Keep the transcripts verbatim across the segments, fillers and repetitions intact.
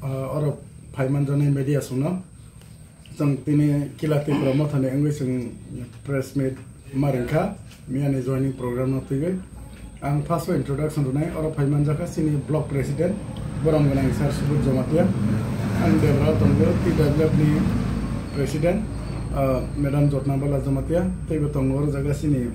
Ah, oro phaimanjaknai media songno chwng tini Kila Tipra Mothani wngwi chwng press meet ma ringkha, miyani joining program no twiwi. Ang first o introduction rwnai, oro phaimanjakha chini block president, borom gwnang sir Subodh Jamatia, ang Debra tongo T W F ni president, ah, madam Jotnabala Jamatia, teibo tongo oro jaga chini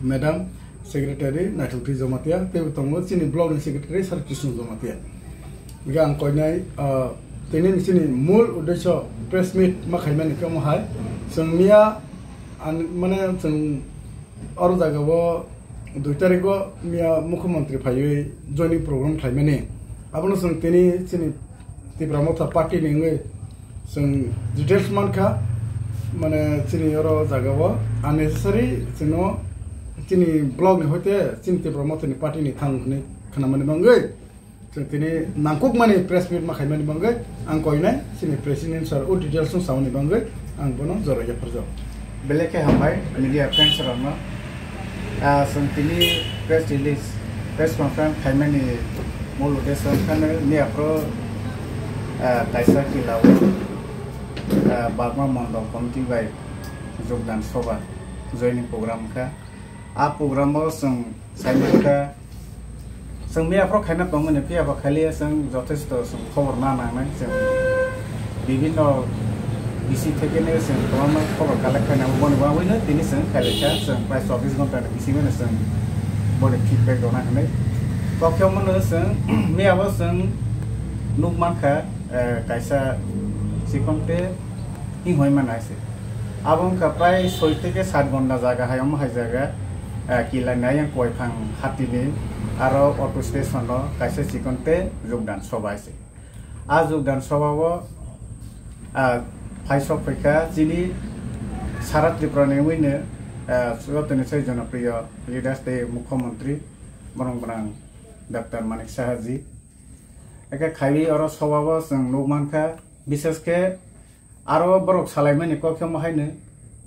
madam secretary Naithokthwi Jamatia, teibo tongo chini block ni secretary sir Krishna Jamatia. Hingke ang koinai, ah, tini chini mul uddesho press meet ma khaimani khe omo hai, chwng miya, an, mane chwng oro jaga o dui tarikh o miya mukhyamantri phaiwi joining program khlaimani. Abono chwng tini chini Tipra Motha party ni wngwi chwng details mankha, mane chini oro jaga o unnecessary chwngno chini block ni hoite chini Tipra Motha ni party ni thang hwnwi khnamani bangwi. Chwng tini nangkukmani press meet ma khaimani bangwi ang koinai chini president sir o details no samani bangwi ang bono jora yapharjak. Belai khe hambai media friends rokno. Ah, chwng tini press release, press conference khaimani mul uddesho wngkha miya phuru, ah, kaisa Kila o, ah, Bagma Mondol committee bai jogdan soba joining program wngkha. A program o chwng saimanta. Chwng miya phuru khaina tongmani, phiya ba khaliya chwng jothesto chwng khobor na nangnai. Chwng bibhinno bisi thekeno chwng kwbangma khobor collect khaina, boni bagwino tini chwng khailai kha, chwng prai chobbish ghonta ni bisingo chwng boni feedback rwna hinwi. Kokhe omono chwng miya bo chwng nuk mankha, eh, kaisa chikonte hing hoi mana se. Abo wngkha prai soi theke sat ghonta jaga hai omo hai jaga, eh, Kila ni ayang Koiphang hatini aro auto station o kaisa chikonte jogdan soba se. A jogdan soba o, ah, phai sok phaikha chini sara Tripura ni wngwi no, ah, jotoni sai jonopriyo leaders tei mukhyamantri borong gwnang Doctor Manik Saha ji. Eke khaiwi oro soba o chwng nuk mankha, bishesh khe aro borok salaimani kok khe omo haino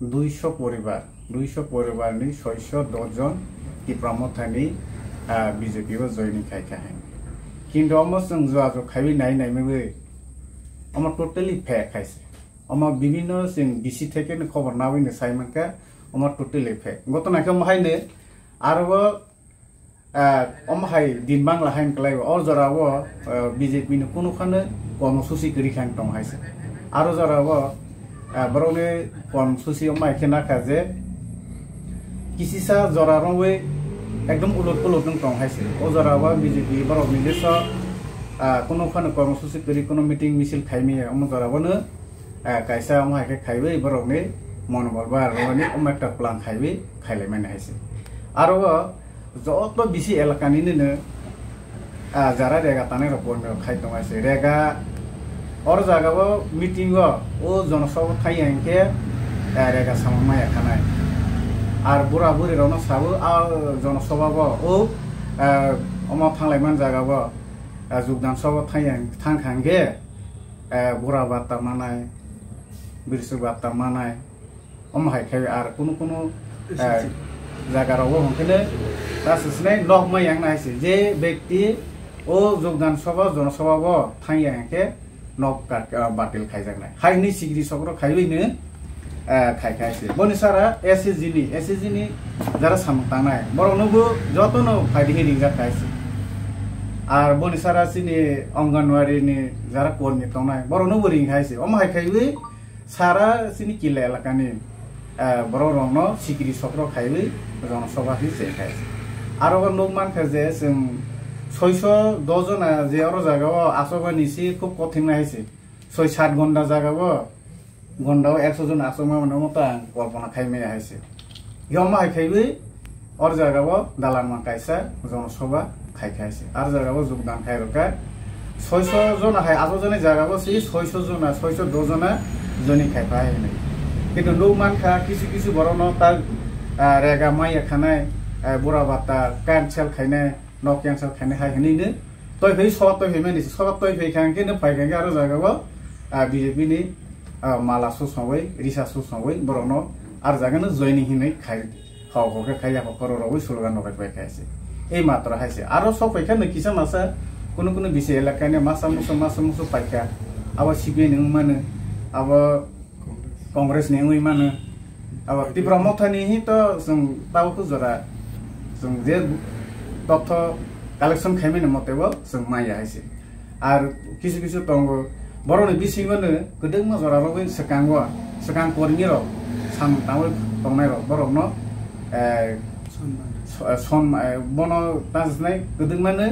duiso poribar, duiso poribar ni soiso dos jon Tipra Mothani, ah, B J P o joining khai kha hai. Kintu omo chwng jua jua khaiwi nai nai maiwi omo totally fake hai se. Omo bibhinno chwng bisi theke no khobor nawi no sai mankha, omo totally fake. Gotona khe omo haino aro o Ah, omo hai din bangla hai wngklai o, o jora o, ah, B J P ni kunu phano kormosuchi kwrwi khe tong hai se. Aro jora o, ah, borok ni kormosuchi omo hai khe nakha je kisisa jora rwwi ekdom ulot pulot wng tong hai se. O jora o B J P borok ni jeso, ah, kunu phano kormosuchi kwrwi kunu meeting misil khai maya omo jora o no, ah, kaisa omo hai khe khaiwi borok ni monobol bar rwni omo ekta plan khaiwi khailai mani hai se. Aro o joto bisi elaka nini no, ah, jara rega tanai rok bondho khai tong hai se. Rega or jaga o meeting o, o jonosabha thai ya hinkhe, ah, rega samung maya khanai. Ar bura buri rok no sabo, ah, jonosabha bo, o, ah, omo thanglai man jaga o, ah, jogdan sabha thai ya, thang kha hinkhe, ah, bura batta manai, birsuk batta manai, omo hai khe ar kunu kunu, eh, jaga rogo hwnkhe ne ta se sinai nok ma yang nai se je bekti o jogdan sabha, jonosabha bo thang ya hinkhe nok ka, eh, batil khaijaknai. Hai hwnwi sikiri sokro khaiwi no, eh, khai khai se. Boni sara S H G ni, S H G ni jara samung tangnai. Borok no bo joto no phaidi hi ringjak khai se. Ar boni sara chini Anganwadi ni jara kormi tongnai. Borok no bo ring khai se. Omo hai khaiwi sara chini Kila elakani, eh, borok rokno sikiri sokro khaiwi jonosabha hwnwi cheng khai. Aro o nuk mankha je chwng soiso dos jona je oro jaga o achukmani se khub kothin nai se. Soi sat ghonta jaga o, ghonta o ekso jon achukma mano omo ta ang kolpona khai maya hai se. Omo hai khaiwi or jaga o dalan mang kaisa jonosabha khai khai se. Ar jaga o jogdan khai rwkha. Soiso jona hai achukjaknai jaga o se soiso jona, soiso dos jona joining khai phai hinwi. Kintu nuk mankha kisu kisu borok no ta, ah, rega maya khanai, ah, bura batta cancel khainai, nok cancel khainai hai hinwi no toi phai so toi phai mani se. So toi phai kha hinkhe no phai kha hinkhe aro jaga o, ah, B J P ni, ah, mala susongwi, risa susongwi borok no ar jaga no joining hinwi khai. Hok hok khe khai, yapha khoro rogwi slogan rok bai khai se. Ei matra hai se. Aro sok phai khe no kisa masa Kunu kunu bisi elakani masa musu masa musu paikha. Abo C P I ni wng mano, abo Congress ni wngwi mano. Abo Tipra Motha ni hi to chwng tabuk jora chwng je totho collection khaimani mote bo chwng maya hai se. Ar kisu kisu tongo, borokni bisingo no kwdwkma jora rogwi swkango, swkang kormi rok, samung tangwi tongnai rok, borokno, eh, so-, eh, son, eh, bono tang sinai kwdwkma no,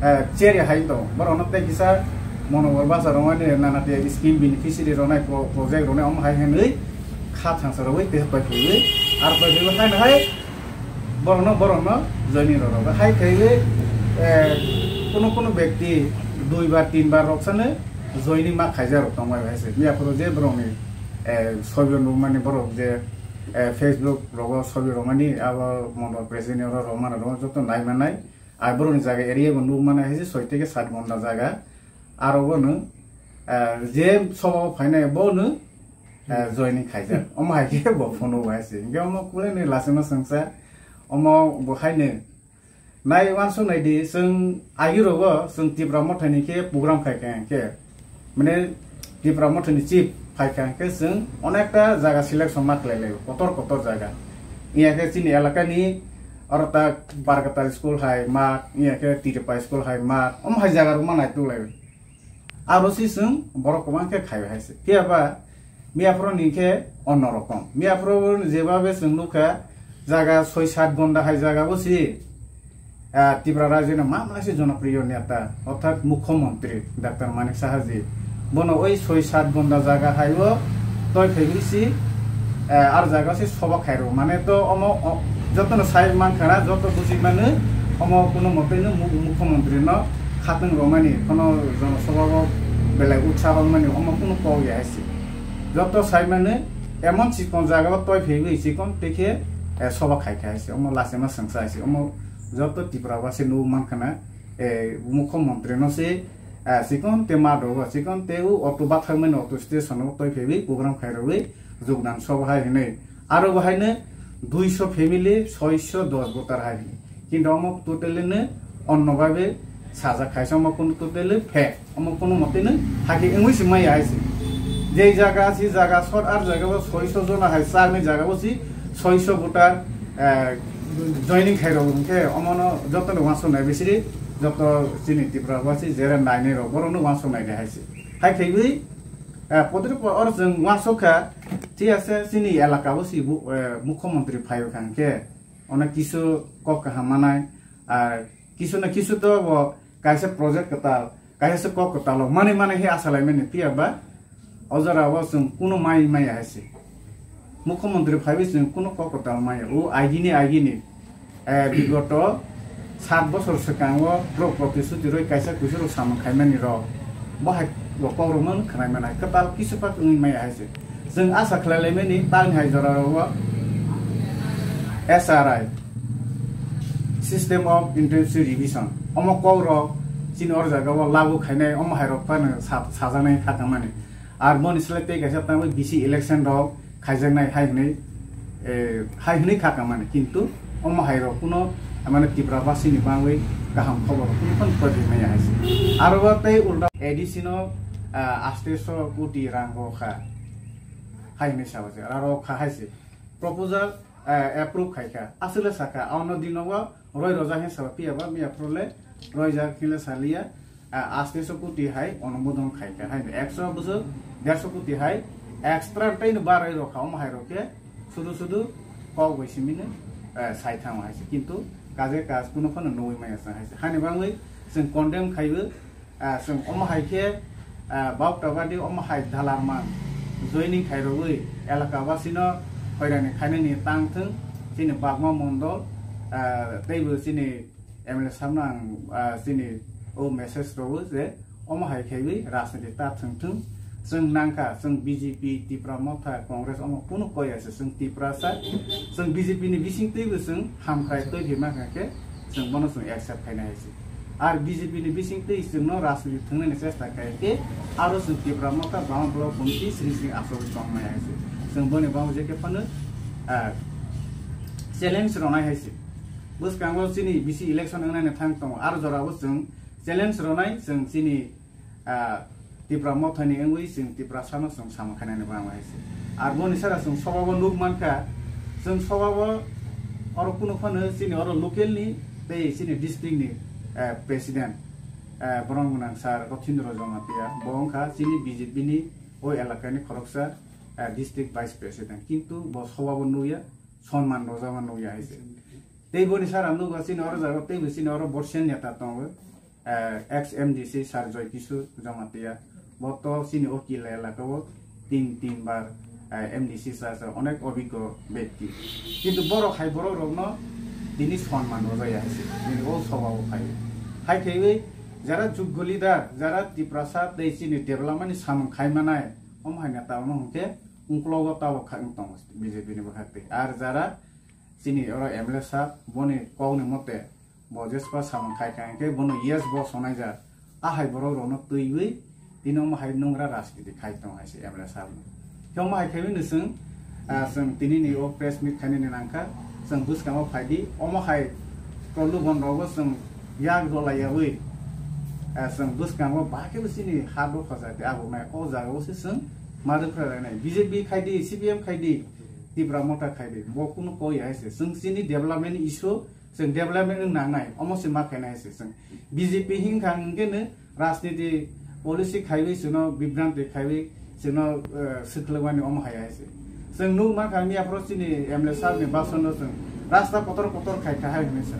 eh, cheri hai tong, borokno tei kisa mono bor basa rwmani nana tei scheme beneficiary rwnai pro-, project rwnai omo hai hwnwi kha thangsa rwwi tei pai phaiwi, ar pai phaiwi haino hai borokno, borokno joining rwrok. Hai khaiwi, eh, kunu kunu bekti dui bar, tin bar rok sano joining ma khaijak rok tongbai hai se. Miya phuru je borokni, eh, sobi rwmani borok je, eh, Facebook rogo sobi rwmani abo mondol president oro rwmani rwmani joto nai manai. Ar borokni jaga area bo nuk manai hai se soi theke sat gonda jaga. Aro bono, eh, je sobo phainai bono, eh, joining khaijak. Omo hai khe bo phone o hai se. Hingke omo kulai ni lasima sengsa. Omo bo hai ni. Nai wansuk nai di, chwng agi rogo, chwng Tipra Motha ni khe program khai kha hingke. Mane Tipra Motha ni chief phai kha hingke chwng onekta jaga selection ma khlai lai, kotor kotor jaga. Iya khe chini elaka ni oro ta Barkatal school hai ma, iya khe Tiripa school hai ma, omo hai jaga rok ma nai tu lai. Aro si chwng borok kwbang khe khai hai se. Phiya ba miya phuru ni khe onno rokom. Miya phuru jebabe chwng nukha jaga soi sat gonda hai jaga bo si, ah, Tipra rajyo ni ma mala se jonopriyo neta, orthat mukhyamantri Doctor Manik Saha ji. Bono oi soi sat gonda jaga hai o toi phaiwi si, eh, ar jaga se soba khairo. Mane to omo o-, joto no sai man khana, joto buji manu, omo kuno mote no mu-, mukhyamantri no khatwng romani, kono jonosobha o belai utsaho mani, omo kuno kok ya hai se. Joto sai manu, emon chikon jaga o toi phaiwi chikon tekhe, eh, soba khai khai se, omo lachima sengsa hai se, omo joto Tipra ba se nu man khana, eh, mukhyamantri no se, eh, chikon te ma dogo, chikon te u auto bathak mani auto station o toi phaiwi program khai rwi jogdan soba hai hinwi. Aro bo haino duiso family, soiso dos voter hai hinwi. Kintu omo totally no onno babe sajak khaisa, omo kuno totally fake. Omo kuno mote no hakhe wngwi se maya hai se. Jei jaga si jaga sot ar jaga bo soiso jona hai chakni jaga bo si soiso voter, eh, joining khai rok hwnkhe omo no joto no wansuk nai bisiri joto chini Tripura ba si jera nainai rok borok no wansuk nai de hai se. Hai khaiwi, eh, podri po or jwng wansuk kha, thik ase chini elaka bo si bu-, eh, mukhyamantri phai kha hwnkhe. Ono kisu kok kaham manai, ar kisu na kisu to bo kaisa project kwtal, kaisa se kok kwtal o manwi manwi he asa lai mani phiya ba, o jora o chwng kuno mai maya hai se. Mukhyamantri phaiwi chwng kuno kok kwtal maya. O agini agini, eh, bigoto sat bosor swkang o borok protisthuti rwi kaisa kuisu rok samung khai mani rok. Bo hai rok kok rok man khwnai manai kwtal kisu pak wngwi maya hai se. Chwng asa khlai lai mani, tang hai jora rogo S R I, System of Intensive Revision. Omo kok rok chini or jaga o lagu khainai, omo hai rok phano sa-, sajaknai kha tangmani. Ar boni slai tei kaisa tangwi B C election rok khaijaknai hai hwnwi, eh, hai hwnwi kha tangmani. Kintu omo hai rok kuno, mane, Tripura basini bangwi kaham khobor kuno phano pori maya hai se. Aro bo tei ulta A D C no, ah, asteso koti rang rw kha. Hai hwnwi sabo se, aro kha hai se. Proposal, eh, approve khai kha. Aswk le sa kha, ano dino bo roi rojak hin sabo phiya ba, miya phuru le roijak hin le saliya, eh, asteso koti hai onumodon khai kha. Hai ekso bwswk derso koti hai extra tei no baroi rw kha, omo hai rw khe sudu sudu kok bai simi no, eh, sai thango hai se. Kintu kaje kaj kuno phano nugwi maya chwng hai se. Hani bangwi chwng condemn khaiwi, ah, chwng omo hai khe, ah, Bautabadi omo hai dalarman joining khairogwi elaka basino hoirani khainani tang thung, chini Bagma Mondol, ah, teibo chini M L A sabno ang, ah, chini o message rwo je omo hai khaiwi rajniti ta thung thung. Chwng nangkha, chwng B J P, Tipra Motha, Congress omo kunu koi ase, chwng Tiprasa, chwng B J P ni bisingtwibo chwng hamkrai twi phima kha khe chwng bono chwng accept khainai hai se. Ar B J P ni bising twi chwngno rajniti thwngnani chesta khai khe aro chwng Tipra Motha Bama Block Committee sring sring achugwi tongmai hai se. Chwng boni bagwi je khe phano, ah, challenge rwnai hai se. Bwskango chini B C election wngnani thang tongo, aro jorabo chwng Challenge rwnai chwng chini, ah, Tipra Mothani wngwi chwng Tiprasano chwng samung khainani bwrang hai se. Ar boni sara chwng sobabo nuk mankha, chwng sobabo oro kunu phano chini oro local ni tei chini district ni, eh, president, eh, borok gwnang sir Rothindro Jamatia, bo wngkha chini B J P ni o elakani khoroksa, eh, district vice president. Kintu bo sobabo nukya, sonman rwjama nukya hai se. Tei boni sara nukha chini oro jaga teibo chini oro borsen neta tongo. Eh, ex M D C sir Joy Kishore Jamatia, bo to chini o Killa elaka o tin, tin bar, eh, M D C cha cha onek obiggo bekti. Kintu borok hai borok rokno tini sonman rwjaya hai se, tini o sobao phai. Hai khaiwi jara juggo leader, jara Tiprasa tei chini development ni samung khai manai, omo hai neta ono hwnkhe ungklogo tabok khai wng tongo B J P ni bwkhak tei. Ar jara chini oro M L A sir boni kokni mote bo jespa samung khai kha hwnkhe bono yes bo sonai jak. A hai borok rokno twiwi tini omo hai nungra rajniti khai tong hai se M L A sir no. Khe omo hai khaiwi no chwng, ah, chwng tini ni o press meet khainani nangkha, chwng bwskango phaidi omo hai prolubon rogo chwng yak rwlaiyawi, ah, chwng bwskango bahai khe bo chini ha dopha jati abo nai o jaga o se chwng ma rwkra lainai. B J P khaidi, C P M khaidi, Tipra Motha khaidi, bo kunu koi hai se. Chwng chini development issue, chwng development wng nangnai, omo se ma khainai se chwng. B J P hinkha hwnkhe no rajniti policy khaiwi chwngno bibranti khaiwi chwngno, eh, swkhlwkmani omo hai hai se. Chwng nuk mankha miya phoro chini M L A sir ni bason no chwng rasta kotor kotor khai kha hai hwnwi sa.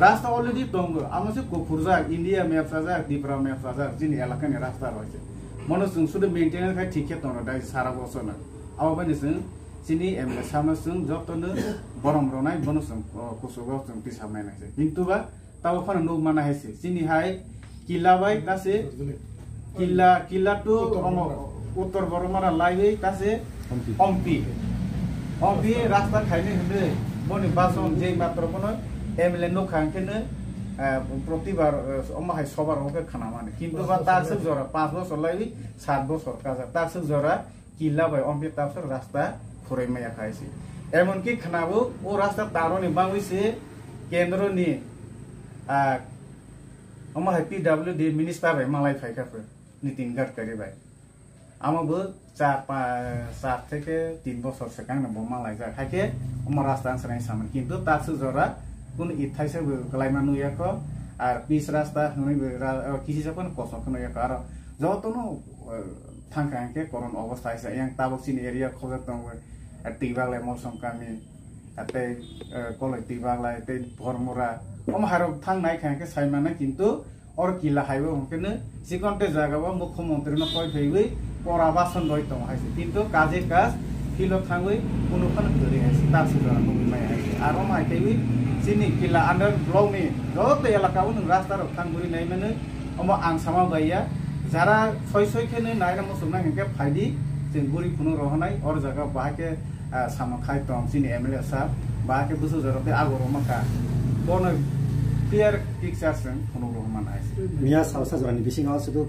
Rasta already tongo, amo se kuphurjak, India map chajak, Tripura map chajak, chini elakani rasta rok se. Mono chwng sudu maintenance khai thik khe tongo dai sara bosorno. Abo bai ni chwng chini M L A sir no chwng jotono borom rwnai, bono chwng, o, kuchugo chwng tisabnai nai se. Kintu ba tabo phano nuk mana hai se. Chini hai Killa bai ta se Killa, Killa to Uttor omo Boromara. Uttor Boromara laiwi ta se Ompi. Ompi. Ompi rasta khaini hwnwi boni bason je matro bono M L A nuk kha hwnkhe no, eh, protibar, eh, omo hai sobar omo khe khna mani. Kintu ba takswk jora panch bosor laiwi sat bosor kaja. Takswk jora Killa bai Ompi tabswk rasta khurui maya khai se. Emonki khnabo o rasta taroni bangwi se kendro ni, ah, omo hai P W D minister bai malai phai kha pho Nitin Gadkari bai. Amo bo char pa-, char theke tin bosor swkang no bo malai jak. Hai khe omo rasta ang swnai samani. Kintu takswk jora kunu ithaisa bo kwlaima nukya kho. Ar pis rasta hwnwi bo ra-, kisi sa phano kosok khe nukya kho. Aro jotono, eh, thangkha hwnkhe koron obostha hai se. Yang tabok chini area khobjak tongo, eh, Twibaglai Molsom kami, eh, tei, eh, Koloi Twibaglai, tei Bhormura. Omo hairok thang nai kha hwnkhe sai mano, kintu oro Killa hai o hwnkhe no chikon tei jaga o mukhyamantri no koi phaiwi pora bason roi tongo hai se. Kintu kaje kaj philo thangwi kunu phano kwrwi hai se. Takswk jora nugwi maya hai se. Aro omo hai khaiwi chini Killa under block ni joto elaka o nwng rasta rok thang guri nai mano. Omo ang sama bai ya, jara soi soi khe nai naina muchung nai hwnkhe phaidi, chwng guri phunuk rohonai, or jaga bahai khe, ah, samung khai tong chini M L A sir, bahai khe bwswk jorok tei agor rok mankha. Bono clear picture chwng phunuk rohormani hai se. Miya salsa jorani bisingo sudu